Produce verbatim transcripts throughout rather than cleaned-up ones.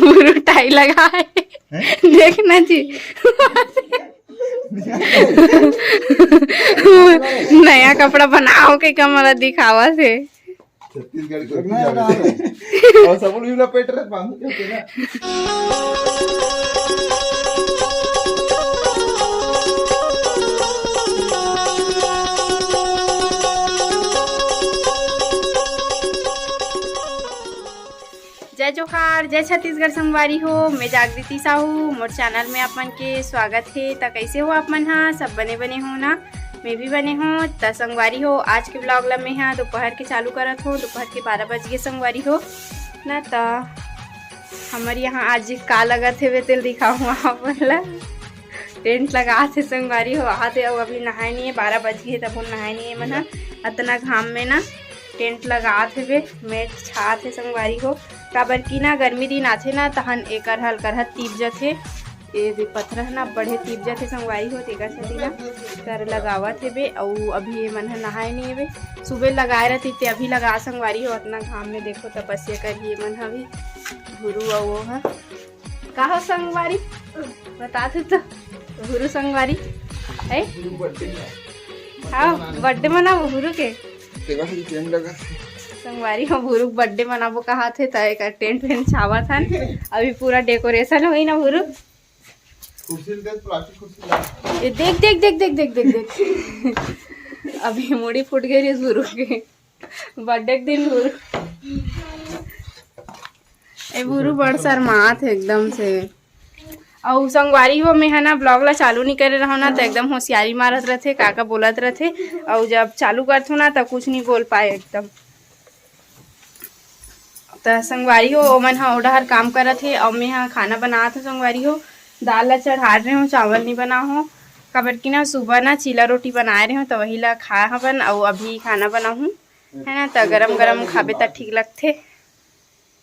Bhuru tie लगा है। हैं? देखना जी। नया कपड़ा बनाओ के कमरा दिखावा से। छत्तीसगढ़ के देखना है ना। और सब लोग ला पेट रहे बांधू के ना। जय जोहार, जय छत्तीसगढ़ संगवारी हो। मैं जागृति साहू, मोर चैनल में आप मन के स्वागत हे। त कैसे हो आप मन हा? सब बने बने हो ना? मैं भी बने हो। त संगवारी हो, आज के ब्लॉग ला मैं हा दोपहर के चालू करत हो। दोपहर के बारह बज गए संगवारी हो ना। त हमर यहाँ आज का लगत हेवे तेल दिखाहूँ आप मन ला। टेंट लगात हे संगवारी हो, आते अउ अभी नहाए नहीं है, बारह बज गए तब नहाए नहीं है मन ह। अतना घाम में ना टेंट लगात हेवे, मेट छात हे संगवारी हो। काबर कि ना गर्मी दिन आथे ना तहन एकर हल्का हल्का तीप जथे। ए दे पथरा ह ना बढ़े तीप जथे संगवारी हो, तेकर सेती ना कर लगावत हेबे। अउ अभी ये मन ह नहाए नहीं हेबे, सुबह लगाए रहती ते अभी लगा संगवारी हो। अतना घाम में देखो तपस्या करही ये मन ह अभी। भुरू अउ वो ह का हो संगवारी? बता तू तो। भुरू संगवारी है? हाँ, बर्थडे मना भुरू के। तेरा ही टेंट लगा। संगवारी हो, भुरू बर्थडे मनाबो कहा थे त एक टेंट वेंट छावा था। अभी पूरा डेकोरेशन होई ना भुरू। कुर्सी दे, प्लास्टिक कुर्सी ला। ये देख, देख, देख, देख, देख, देख, देख। अभी मुड़ी फूट गई रे भुरू के। बर्थडे के दिन भुरू। ए भुरू बड़ शर्मात हे एकदम से। अउ संगवारी हो, मैं ह ना ब्लॉग ला चालू नहीं करे रहो ना, तो एकदम होशियारी मारत रहथे, का का बोलत रहथे। अउ जब चालू करथो ना, तो कुछ नहीं बोल पाए एकदम। त संगवारी हो, ओमन ह ओडहर काम करत हे, अउ मैं ह खाना बनात हो संगवारी हो। दाल ला चढ़ा रहे हो, चावल नहीं बना हो, काबर कि ना सुबह ना चीला रोटी बनाए रहे हो, त वही ला खाए हवन, अउ अभी खाना बनाहूँ, है ना। त गरम गरम खाबे त ठीक लगथे।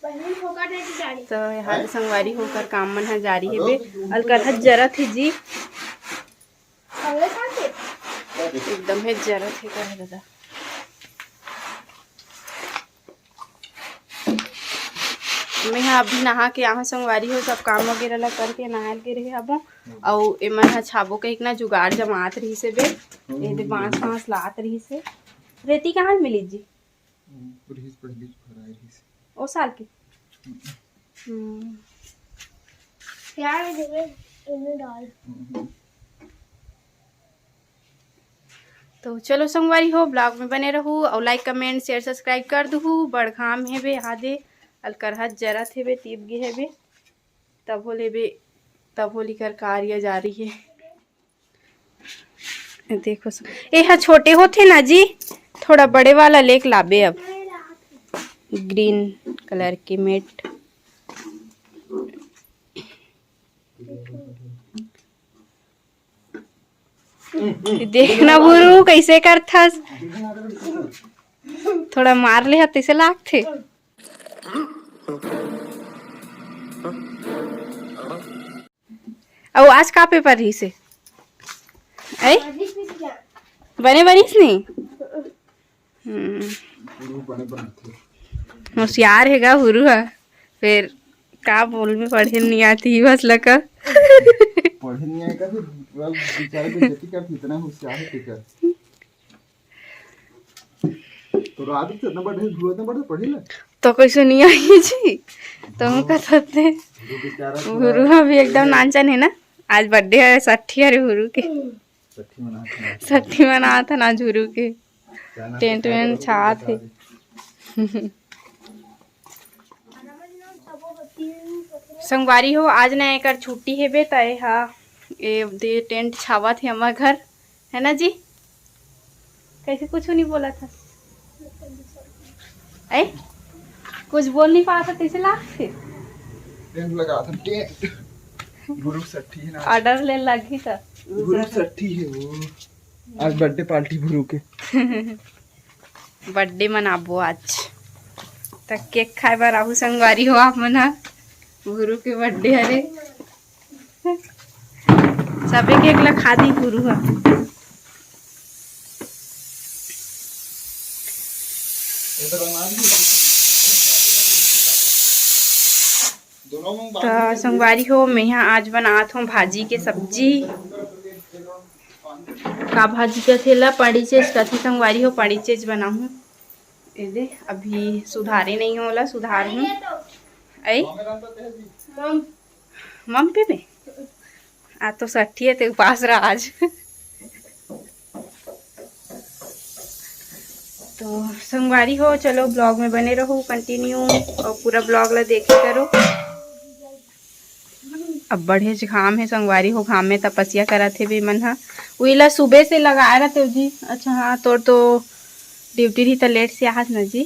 तो यहाँ संगवारी हो ओकर काम मन ह जारी हेबे। अलकरहत जरत हे जी, एकदम हे जरत हे कर दादा। मैं ह अभी नहा के आहा संगवारी हो, सब काम वगैरह ला करके नहाए के रहे हबो। अउ एमन ह छाबो के एक ना जुगाड़ जमात रहिस हे बे, ये दे बांस वांस लात रहिस हे। रेती कहाँ ले मिली जी? रहिस पहली भराए रहिस। ओ साल के? हम्म। प्याज देवे, एमे डाल। तो चलो संगवारी हो, ब्लॉग में बने रहू अउ लाइक, कमेंट, शेयर, सब्सक्राइब कर दूहू। बड़ घाम हेबे, आदे अलकरहत जरत हेबे, तीप गे हेबे, तब हो लेबे, तब हो लिकर कार्य जारी हे। देखो स-, ए ह छोटे होथे ना जी, थोड़ा बड़े वाला लेके लाबे अब, ग्रीन कलर के मेट। देख ना भुरू, कैसे करथस, थोड़ा मार ले ह, तैसे लागथे। अउ आज का पेपर रहिस हे? ऐ? बने बनिस नहीं? हम्म। होशियार हे गा भुरू ह। फिर का बोल में पढ़े नहीं आती ही बस लका। पढ़े नहीं आएगा फिर पूरा बेचारे बेइज्जती करती, इतना होशियार है टीचर। तो रात से इतना बड़े हुआ, इतना बड़े पढ़े ला। तो कैसे नहीं आई जी? तो हम कहते भुरू बेचारा पूरा भुरू अभी एकदम नानचन है ना। आज बर्थडे है, साठी हरे भुरू के। साठी मनात हे। साठी मनात हे ना भुरू के। टेंट वेंट छात हे। संगवारी हो, आज ना एकर छुट्टी हेबे, त ए हा, ए दे टेंट छावत हे हमर घर, है ना जी? कैसे कुछ नहीं बोला था? ऐ? कुछ बोल नहीं पाता, कैसे लागथे? टेंट लगा था, टेंट। भुरू साठी है ना। ऑर्डर ले लगी था। भुरू साठी है वो। आज बर्थडे पार्टी भुरू के। बर्थडे मनाबो आज। त केक खाए बर आहू संगवारी हो आप मन ह। भुरू के बर्थडे हरे। सबे केक ला खा दी भुरू ह। ये तो बना दी। त संगवारी हो, मेहा आज बनात हों भाजी के सब्जी। का भाजी कथे ला? पड़ीचेच कथे संगवारी हो, पड़ीचेच बनाहूँ। ए दे, अभी सुधारे नहीं हो ला, सुधार हूँ। ऐ मम पे में आ तो सट्ठी है, ते उपास रहा आज। तो संगवारी हो, चलो vlog में बने रहो continue और पूरा vlog ला देखे करो। अब बढ़ेच घाम हे संगवारी हो, घाम में तपस्या करत हे बे मन ह। उइला सुबह से लगाए रहते हो जी। अच्छा हाँ, तोर तो ड्यूटी रही त लेट से आहस न जी।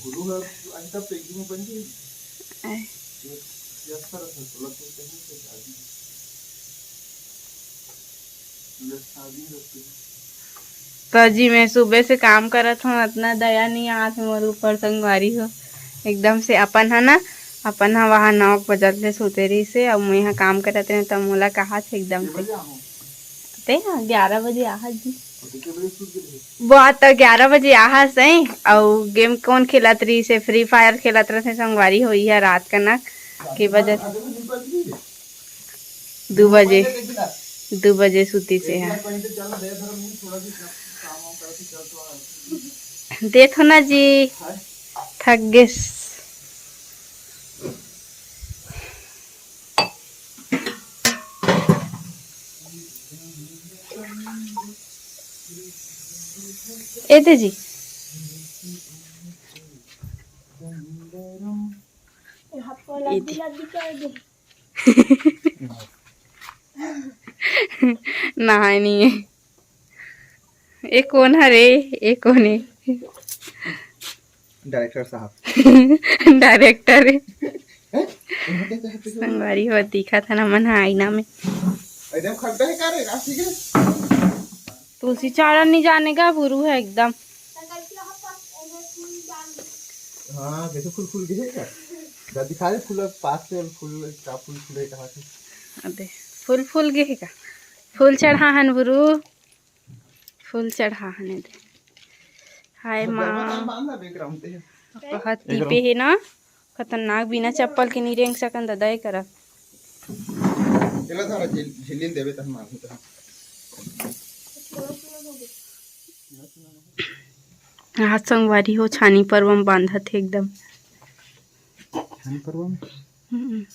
गुरु ह अंत पेगी में बन गई। आय। ये, ये अच्छा रखना, थोड़ा सा कहीं से आ गई। ये अच्छा भी रखते हैं। तो जी, मैं सुबह से काम करत हूँ, अतना दया नहीं आत मोर ऊपर संगवारी हो। एकदम से अपन ह ना, अपन ह वहाँ नौ बजत ले सुते रही से, अब मैं यहाँ काम करत रहे, तब मोला कहा थे एकदम के से। बजे आऊँ? ते ना ग्यारह बजे आहस जी। वो तो ग्यारह बजे आहस है, अउ गेम कौन खेलत रही से? फ्री फायर खेलत रहते संगवारी हो, यह रात कनक के बजे। दू बजे, दू बजे सुती से है। देत हो ना जी, थक गेस। ए दे जी। ए दे। नहाए नहीं है। ए कौन हरे? ए कौन है? डायरेक्टर साहब। डायरेक्टर है। हैं? इनके चाहते हो? संगवारी हो दिखा था ना मन आईना में। एकदम खड्डा है का रे? राशि के? तुलसी चारण नहीं जाने का, भुरू है एकदम। हाँ, देखो फूल फूल गे हे का? दादी खा ले फूल, पास से फूल, का फूल फूल है, कहाँ से? अबे, फूल फूल गे हे का? फूल चढ़ा हन भुरू, फूल चढ़ा हन दे। हाय माँ। बांध ना background पे। बहुत दीपे है ना। खतरनाक, बिना चप्पल के नहीं रेंग सकन दादा, ये करा। एला धरा, झिल-, झिल्ली देवे तहन मारहूं तहन। हाथ संगवारी हो, छानी परवा म बांधत हे एकदम। छानी परवा म? हम्म।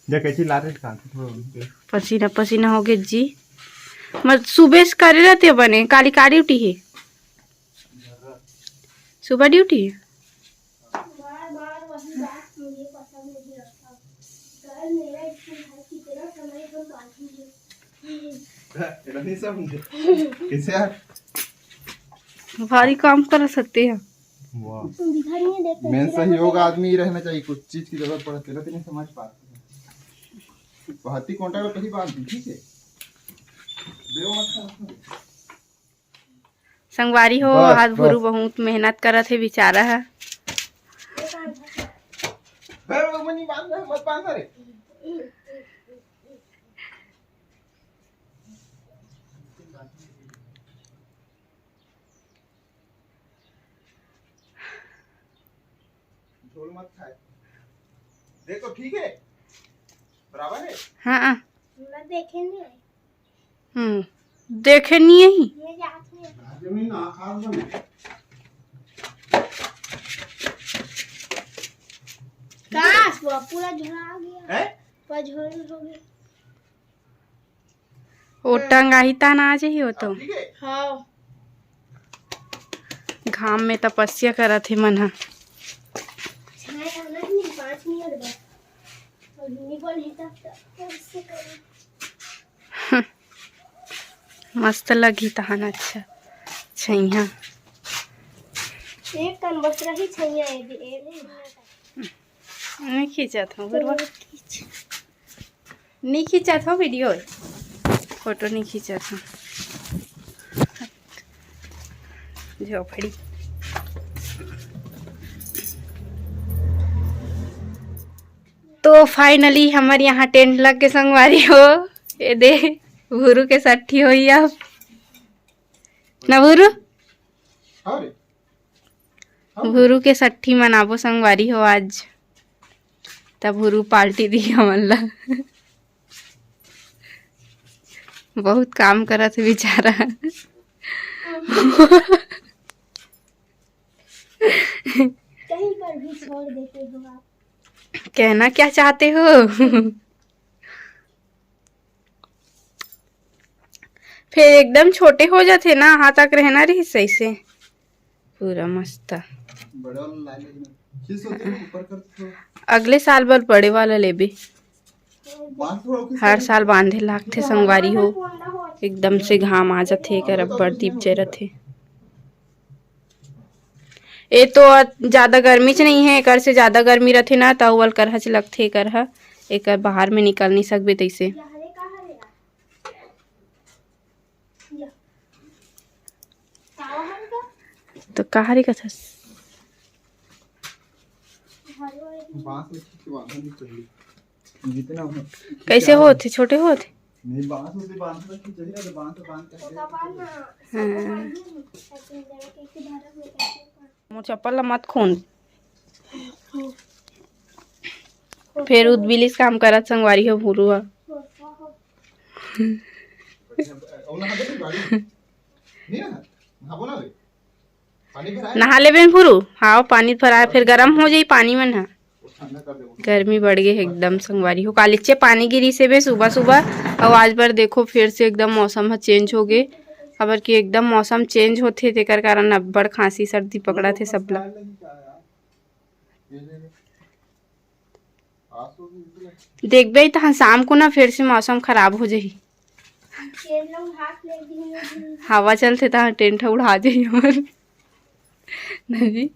देख, ऐसी लारे का, थोड़ा उनके। पसीना पसीना हो गे जी। मत सुबह से करे रहते बने, काली का ड्यूटी है? सुबह ड्यूटी है? बार बार वही बात मुझे पसंद नहीं आता। कल मेरा स्कूल है, कितना समय हम बाकी है। नहीं समझे। कैसे यार? भारी काम कर सकते हैं। वाह। तुम दिखा रही है, देखो मेन कितना सहयोग बड़ा आदमी ही रहना चाहिए, कुछ चीज की जरूरत पड़े, तेरा तो नहीं समझ पाते। हाथी कांटा का पहली बार दी, ठीक है? बेव मत खा। संगवारी हो, बस, आज भुरू बस। बहुत मेहनत करत हे बेचारा ह। अरे, वो मनी बांध रहा है, मत बांध रे। झोल मत खाए। देखो, ठीक है, बराबर है। हाँ। मैं देखे नहीं। हम्म, देखे नहीं है। ये जात में। का हुआ? पूरा झोल आ गया। हैं? पूरा झोल हो गया। ओ टंगाही ता ना आ जाही हो तो। हाँ। घाम में तपस्या करत हे मन ह। छाया वाला नहीं, पाँच मिनट बस। और नहीं बन है तब तक कैसे करूँ? मस्त लगही तहन अच्छा छैया। एक कन बस रही छैया, ए दे, ए दे। नहीं खींचत हूँ, गुरुआ। नहीं खींचत हो वीडियो, फोटो नहीं खींचत हो। झोपड़ी। तो finally हमर यहाँ टेंट लग के संगवारी हो, ये दे भुरू के सट्ठी होई अब ना भुरू। हाँ रे। भुरू के सट्ठी मनाबो संगवारी हो आज। तब भुरू पार्टी दी हमन ला। बहुत काम करत हे बेचारा। कहीं पर भी छोड़ देते हो आप। कहना क्या चाहते हो? फिर एकदम छोटे हो जाते ना, हाथ तक रहना रहिस ऐसे पूरा मस्त। बड़ा वाला लाइन है ना। खींच होती है, ऊपर कर दो। अगले साल बर बड़े वाला लेबे। बांध थोड़ा ऊपर हर कर। साल बांधे लागथे संगवारी हो, एकदम से घाम आ जाथे, एकर अब्बड़ दीप जरत हे। ए तो ज्यादा गर्मी च नहीं है, एकर से ज्यादा गर्मी रथे ना, त अउ अलकरहा च लगथे एकर ह। एकर बाहर में निकल नहीं सकबे तइसे। तो कहा रे कथस? बांस में खींच के बांधना नहीं चाहिए। जितना हो, कैसे होत हे? छोटे होत हे? नहीं, बांस उसे बांधना चाहिए ना, तो बांस बांध के हाँ। मोर चप्पल ला मत खोन। फेर उदबिलिस काम करत संगवारी हो भुरू ह। नहा लेबे न भुरू, हाव पानी भराए, फेर गरम हो जाई पानी मन ह। गर्मी बढ़ गे हे एकदम संगवारी हो। कालिचे पानी गिरिस हे बे सुबह सुबह, अउ आज बर देखो फेर से एकदम मौसम ह चेंज हो गे, काबर कि एकदम मौसम चेंज होथे, तेकर कारण अब्बड़ खांसी सर्दी पकड़त हे सबला। देखबे तहाँ शाम को ना फेर से मौसम खराब हो जाही। हवा चलथे तहाँ टेंट ह उड़ा जाही हमर। नहीं जी?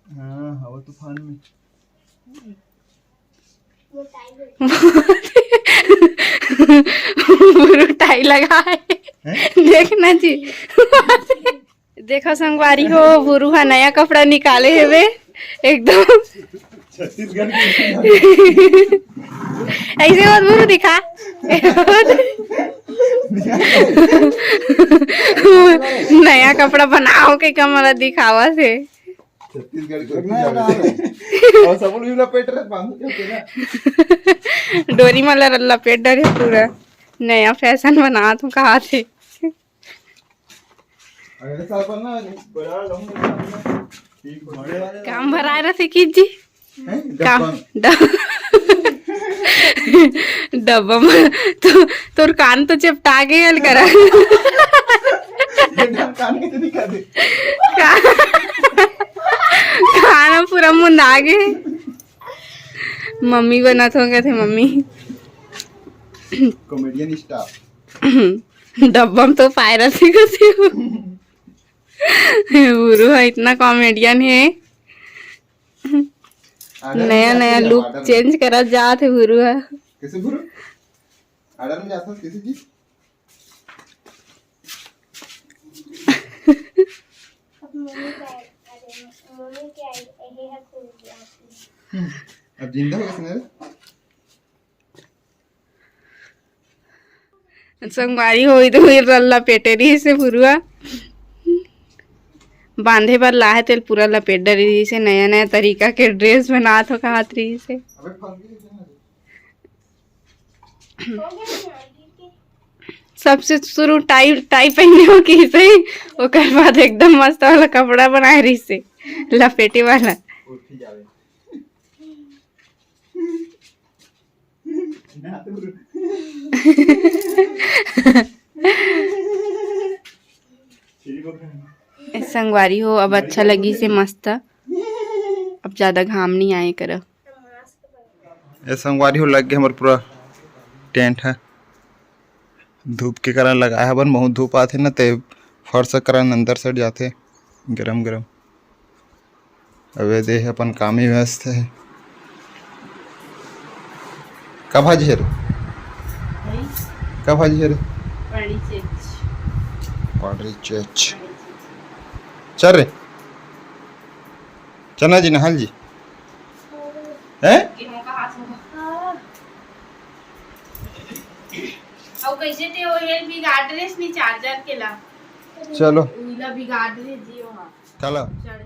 हाँ, हवा तूफान में। भुरू टाई लगा है। हैं? देखना जी। देखो संगवारी हो, भुरू हा नया कपड़ा निकाले हेवे एकदम। छत्तीसगढ़ के। ऐसे मत भुरू दिखा। नया कपड़ा बनाओ के कमरा दिखावा से। छत्तीसगढ़ के। देखना है ना। और सब लोग लपेट रहे, बांधो क्या तेरा? डोरी मला लपेट डरे पूरा। नया फैशन बना तू कहा थे। अगले साल पर ना बड़ा रहूंगा। ठीक हो। काम भराए रथे की जी। हैं? काम डब्बा में। ड-, डब्बा में तो तोर कान तो चिपटा गे हल करा। ये कान के तो दिखा दे। का-, कान पूरा मुंदा गे। मम्मी बनत हो गए थे मम्मी। Comedian star. डब्बा में तो पाए रथे कथे। भुरू हा इतना कॉमेडियन है। नया नया लुक चेंज करा जात है भुरू हा। कैसे भुरू? ऑर्डर में जाता है किसी चीज? अब मम्मी का, अरे, मम्मी के आई, यही है खुल गया। हम्म, अब जिंदा हो गया सुना रे? संगवारी हो, इधर हुई रल्ला पेटे रही से भुरुआ। बांधे बर लाहे तेल पूरा लपेट डरी रही से, नया नया तरीका के ड्रेस बनात हो कहत रही से। अबे फंस गई क्या? सबसे शुरू टाई, टाई पहने हो कि से, ओकर बाद एकदम मस्त वाला कपड़ा बनाए रही से, लपेटे वाला। उठ ही जावे। ए संगवारी हो, अब अच्छा लगी से मस्त, अब ज्यादा घाम नहीं आए करा। ए संगवारी हो, लग गए हमर पूरा टेंट है। धूप के कारण लगाए हवन, बहुत धूप आथे न, ते फर्श के कारण अंदर सट जाथे, गरम गरम। अबे देह अपन काम ही व्यस्त है। का भाजी है रे? का भाजी है रे? पाड़ी चेच। पाड़ी चेच। चल रे। चना जी, नहाल जी। हैं? गेहूं का हाथ होगा। अउ कैसे ते ओ हेल बिगाड़ रे नी चार्जर के ला। चलो। उइला बिगाड़ रे जियो हा। चलो। चल।